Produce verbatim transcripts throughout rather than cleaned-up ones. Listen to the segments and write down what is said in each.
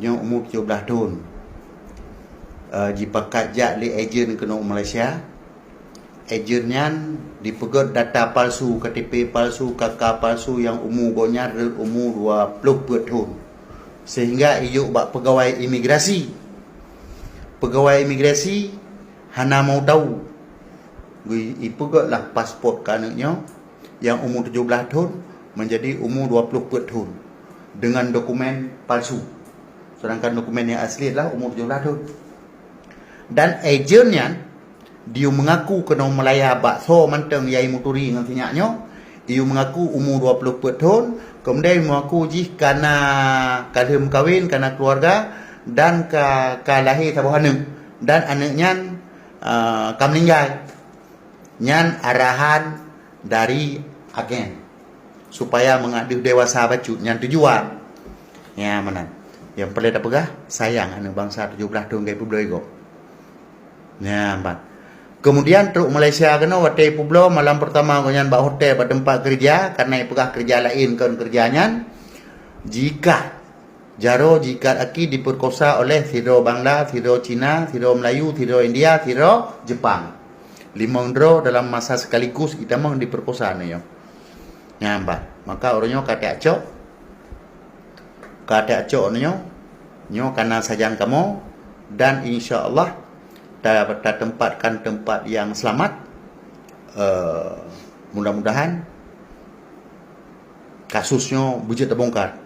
Nyoe umu tujoh blaih thon. Eh, jipakat jak lé ejen keunoe Malaysia. Ejen nyan dipeugét data palsu, K T P palsu, K K palsu nyang umu gobnyan rhot umu dua ploh peuet thon. Sehingga ijok bak pegawai imigrasi. Pegawai imigrasi hana mau tahu. Gui-, ipeugét lah paspor keu aneuk nyoe nyang umu tujoh blaih thon menjadi umu dua ploh peuet thon dengan dokumen palsu. Sedangkan dokumen nyang asli adalah umu tujoh blaih thon. Dan ejen nyan, diyue meungaku keunoe Malaya bak soe mantong nyang imuturi ngon sinyak nyoe, iyue meungaku umu dua ploh peuet thon, kemudian meungaku jih kana ka lheueh meukawen, kana keuluwarga, dan ka, ka lahé saboh aneuk. Dan aneuk nyan, ah, ka meuninggai. Nyan arahan dari agen supaya mangat deuh dewasa bacut, nyan tujuan. Nyan meunan. Nyang peureulée tapeugah, sayang aneuk bansa tujoh blaih thon ka ipeubloe gob. Nyan ban. Kemudian trok Malaysia keunoe, watée ipeubloe malam pertama gobnyan bak hotel, bak teumpat keureuja, karena ipeugah keureuja laén kon keureuja nyan. Jika jaroe jiikat aki diperkosa oleh sidroe Bangla, sidroe Cina, sidroe Melayu, sidroe India, sidroe Jepang. Limong droe dalam masa sekaligus itamong diperkosa nyoe. Nyan bah. Maka ureuëng nyoe ka tacok. Ka tacok nyoe. Nyoe kana sajan kamoe dan insya Allah ta, tatempatkan tempat yang selamat. Eh, mudah-mudahan kasus nyoe beujeuet teubongkar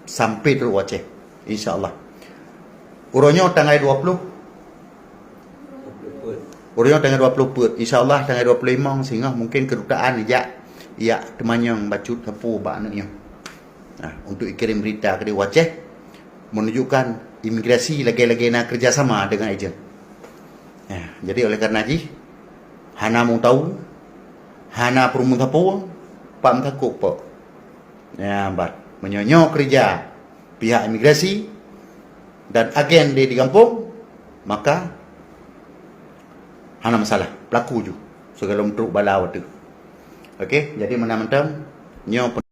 sampai trok u Aceh, insya Allah. Uroe nyoe tanggai dua puluh, uroe nyoe tanggai dua puluh peuet, insya Allah tanggai dua puluh lima singoh mungkin kedutaan ijak, ijak teumanyong bacut sapu bak aneuk nyoe. Nah, untuk ikirim berita keudeh u Aceh, menunjukkan imigrasi lagée-lagée na kerjasama dengan ejen. Nah, jadi oleh karena jih, hana mau tahu, hana peurumun sapu, pak meutakok pok. Ya, bat. Meunyoe nyoe kerja pihak imigrasi dan agen di, di kampung, maka hana masalah. Pelaku ju. Segala trok bala watée. Okey, jadi meunan mantong nyoe